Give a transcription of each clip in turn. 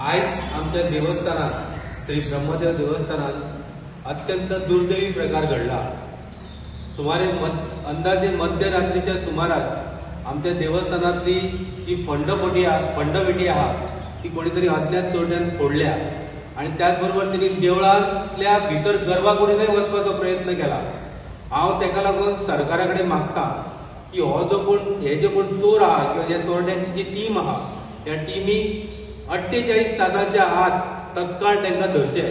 आयज आमच्या देवस्थानात श्री ब्रह्मदेव देवस्थानात अत्यंत दुर्दैवी प्रकार घडला. सुमारे अंदाजे मध्यरात्रीच्या सुमारास आमच्या देवस्थानातली जी फंडपेटी आहा ती कोणीतरी अज्ञात चोरट्यान फोडल्या आणि त्याचबरोबर त्यांनी देवळांतल्या भितर गर्भाकुडीनय वचपाचो प्रयत्न केला. हांव तेका लागून सरकारा कडेन मागता की हो जो कोण हे जे कोण चोर आहा किंवा ह्या चोरट्यांची जी टीम आहा ह्या टिमीक 48 तासांच्या आत तत्काळ तांकां धरचे,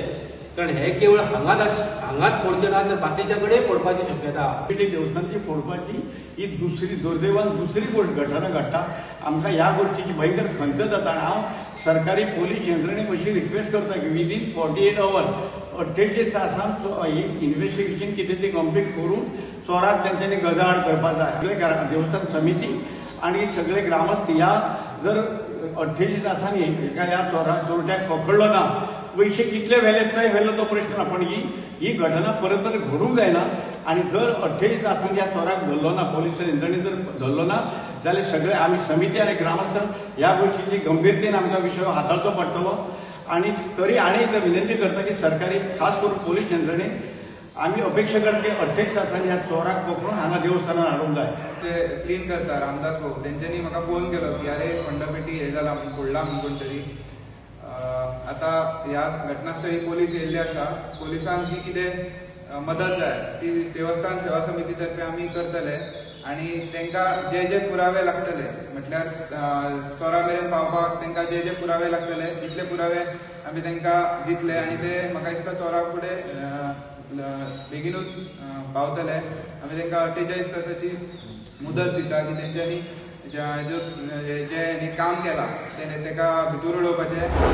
कारण हे केवळ हांगाच फोडचे ना तर बाकीच्या कडेन फोडपाची शक्यता आहा. देवस्थानची फोडपाची ही दुसरी दुर्दैवान दुसरी गोष्ट घटना घडटा. आमकां ह्या गोष्टीची भयंकर खंत जाता आनी हांव सरकारी पोलीस यंत्रणे अशी रिक्वेस्ट करता की विदीन 48 our 48 तासांत इन्व्हेस्टिगेशन कितें तें कंप्लीट करून चोराक तेंच्यांनी गजाआड करपाक जाय. सगळे देवस्थान समिती आनी सगळे ग्रामस्थ ह्या जर 48 तासांनी एका ह्या चोरट्याक पकडलो ना, पयशे कितले व्हेले ते व्हेलो तो प्रश्न ना, पण ही घटना परत परत घडूंक जायना. आनी जर 48 तासांनी ह्या चोराक धरलो ना, पोलीस यंत्रणेन जर धरलो ना जाल्यार सगळे आमी समिती आनी ग्रामस्थ ह्या गोष्टीची गंभीरतेन आमकां विशय हाताळचो पडटलो. आनी तरी आनी एकदा विनंती करता की सरकारी खास करून पोलीस यंत्रणेन आमी अपेक्षा करता की 48 तासांनी ह्या चोराक पकडून हांगा देवस्थानार हाडूंक जाय. ते क्लीन करता रामदास भाऊ तेंच्यांनी म्हाका फोन केलो की अरे फंडपेटी हे जाला म्हूण फोडला म्हूण कोण तरी. आतां ह्या घटनास्थळी पोलीस येयल्ले आसा. पोलिसांक जी कितें मदत जाय ती देवस्थान सेवा समिती तर्फे आमी करतले आनी तांकां जे जे पुरावे लागतले, म्हटल्यार चोरा मेरेन पावपाक तांकां जे जे पुरावे लागतले तितले पुरावे आमी तांकां दितले आनी ते म्हाका दिसता चोरा फुडें बेगिनूच पावतले. आमी तांकां 48 तासाची मुदत दिता की तेंच्यांनी जे काम केलां तें ताका भितर उडोवपाचें.